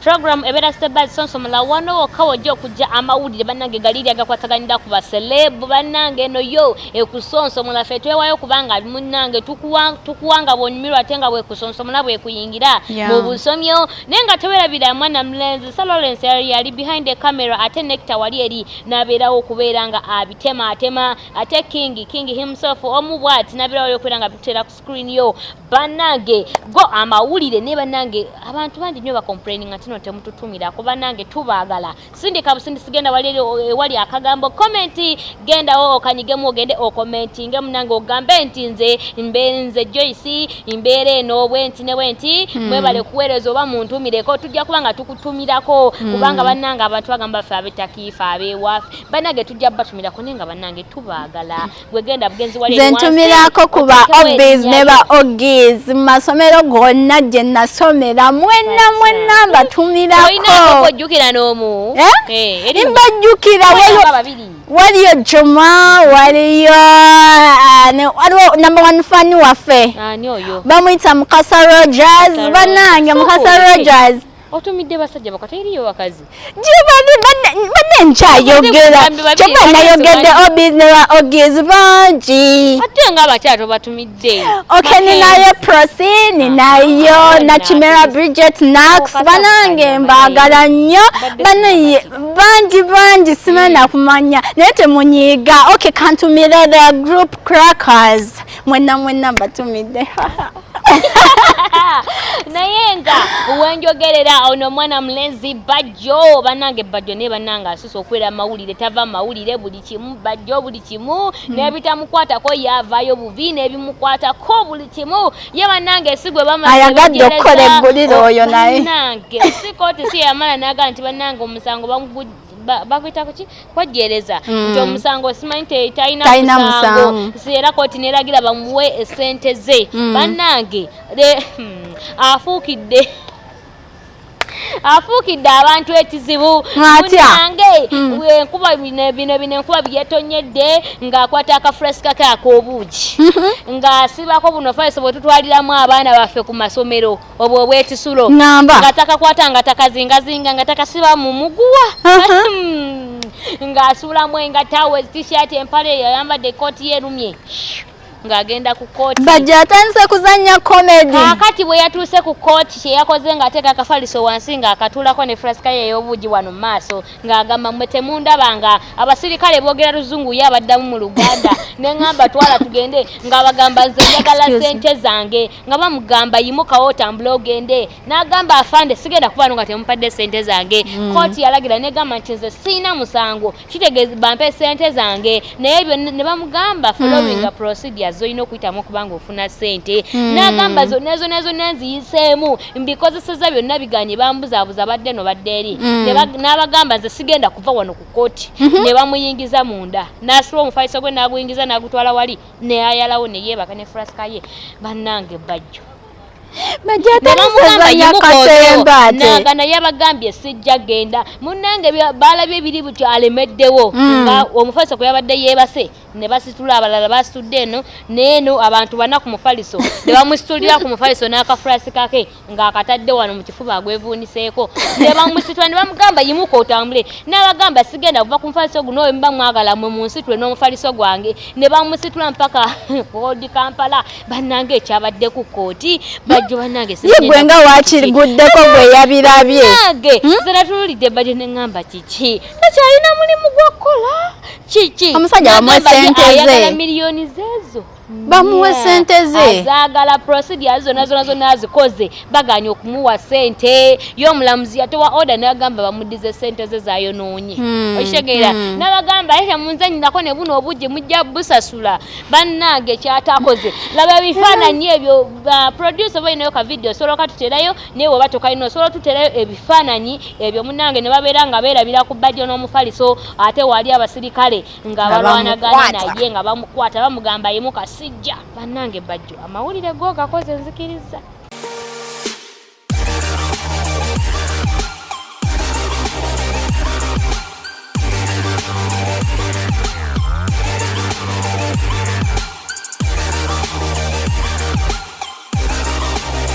Program ebeera Step by Sonsomola. Wano wokka wojja okujja amawulire, bannange, galiri agakwataganira ku baceleb. Bannange, eno yo ekusonsomola. Ffe twewayo kubanga munnange tukuwa nga bwonyumirwa, ate nga bwekusonsomola bwekuyingira mu busomyo. Naye nga tewerabira, mwana mulenzi Sir Lawrence yali behind the camera, ate Nectar wali eri n'abeerawo okubeera nga abitema atema, ate King himself omu bw'ati n'abeerawo oli okubeera nga bituteera ku screen yo. Bannange, go amawulire. Naye bannange, abantu bangi nnyo bacomplaininga nti no temututumirako. Bannange, tubaagala. Sindika busindisi, genda wali eri ewali akagambo "comment", gendawo okanyigemu, ogende ocommentinge munange, ogambe nti nze nze Joyce, mbeera eno bwenti ne bwenti, mwebale kuweereza, oba muntumireko. Tujja kuba nga tukutumirako, kubanga bannange abantu bagamba ffe abetakiifa abeewaffe. Bannange, tujja batumirako, naye nga bannange tubaagala. Gwegenda bugenzi wali Nze eri wansi, ntumirako ku ba oteekewo obis erinnya ne lyo. Ba ogis mu masomero gonna gye nasomera, mwenna mwenna Olina mbatumirako. Ojjukira n'omu? Eh? Eh, eri Mbajjukira. Waliyo babiri. Waliyo Juma, waliyo waliwo number one fan waffe. Ani oyo? Bamuyita Mukasa Rogers. Mukasa. Bannange, Rogers. Mukasa Sooka. Rogers. Otumidde basajja bakati, eriyo bakazi? Gibali banne nkyayogera. Babiri, babiri, Kyokka babiri, nayogedde babiri. obis ne ba ogis bangi. Ate nga abakyala tobatumidde? Okay, ninayo Prosi, ninayo Ah, Nakimera Bridget, Nax. Okasa. Banange, Mukasa, mbaagala nnyo. Mbadde Banaye bangi bangi, simanya kumanya, naye temunyiiga. Okay, kantumire the group Crackers, mwenna mwenna mbatumidde. Naye nga wenjogerera, ono omwana mulenzi Bajjo, bannange, Bajjo naye bannange asusa okwera amawulire, tava mawulire, buli kimu Bajjo, buli kimu n'ebitamukwatako yaavaayo bubi, n'ebimukwatako buli kimu ye. Bannange, si gwe bamaze Ayagadde okukola bajereza. Eggulire oyo naye. Bannange, si kooti si yamala n'agamba nti bannange omusango baguyita kuki, kwejjereza, nti omusango simanyi nti talina Talina musango. musango. Si era kooti neragira bamuwe esente ze. Bannange, afuukidde abantu ekizibu. Atya? Munnange, enkuba bino enkuba byetonyedde, ng'akwata akafulesika ke ak'obuugi, ng'asibako buno fayso bwe tutwaliramu abaana baffe ku masomero, obwo obw'ekisulo. Ŋŋamba. Nga takakwata, nga takazingazinga, nga takasiba mu muguwa, ng'asuulamu engataawo, t-shirt, empale ayambadde, ekooti ye erumye, ng'agenda ku kooti. Bajjo atandise kuzannya comedy. Kaakati bwe yatuuse ku kooti, kye yakoze ng'ateeka akafaliso wansi, ng'akatuulako ne fulasika ye ey'obuugi wano mu maaso, ng'agamba, "Mmwe temundaba." Nga abasirikale boogera Luzungu, ye abaddamu mu Luganda, ne ŋŋamba, "Twala tugende." Ng'abagamba, "Nze njagala Excuse me. sente zange." Nga bamugamba, "Yimukawo otambule ogende." N'agamba, "Afande, sigenda kuba no nga temumpadde sente zange." Kooti yalagira negamba nti nze siina musango, kitegeeza bampe sente zange. Naye byonna ne bamugamba, "Following procedures zolina okuyitamu okubanga ofuna sente." N'agamba, "Zonna zonna zonna nziyiseemu, mbikozeseza byonna, biganye, bambuzaabuza, badde no badde eri." N'abagamba, "Nze sigenda kuva wano ku kooti." Ne bamuyingiza munda, n'asula omufaliso gwe, n'aguyingiza, n'agutwala wali, neyayalawo, neyeebaka ne fulasika ye. Bannange, Bajjo. Bajjo Ne atandise bamugamba, kuzannya "Yimuka katemba otyo." Ate. Naga naye abagambye, "Sijja genda." Munnange, balabye ebiri butyo, alemeddewo. Nga omufaliso kwe yabadde yeebase, ne basitula abalala, basitudde eno neeno, abantu bana ku mufaliso, ne bamusitulira ku mufaliso n'akafulasi kake ng'akatadde wano mu kifuba agwevuuniseeko, ne bamusitula, ne bamugamba, "Yimuka otambule." N'abagamba, "Sigenda kuva ku mufaliso guno, oyo muba mwagala mwe munsitule n'omufaliso gwange." Ne bamusitula mpaka Old Kampala. Bannange, ekyabadde ku kooti, Bajjo, bannange, Ye gwe nga wakiguddeko, gwe yabirabye. Bannange, nze natululidde Bajjo ne ŋŋamba, "Kiki, takyalina mulimu gwa kukola? Kiki?" Omusajja bamuwe N'agamba ye ssente ze. ayagala miliyoni zeezo. Bamuwe ssente ze. Azaagala. Procedures zonna zonna zonna azikoze, baganye okumuwa ssente. Ye omulamuzi yatowa order n'agamba bamuddize ssente ze zayonoonye. Okitegeera? N'abagamba, "Ate munzanyirako ne buno obuggi mujja busasula." Bannange, kyatakoze, laba ebifaananyi ebyo. Producer, oba olinayo ka video osobola okatuterayo, naye bw'oba tokalina osobola otuterayo ebifaananyi ebyo. Munnange, ne babeera nga beerabira ku Bajjo n'omufaliso, ate wali abasirikale nga Nga balwanagana bamukwata. naye nga bamukwata, bamugamba, "Yimuka." "Sijja." Bannange, Bajjo amawulire go gakoze nzikiriza.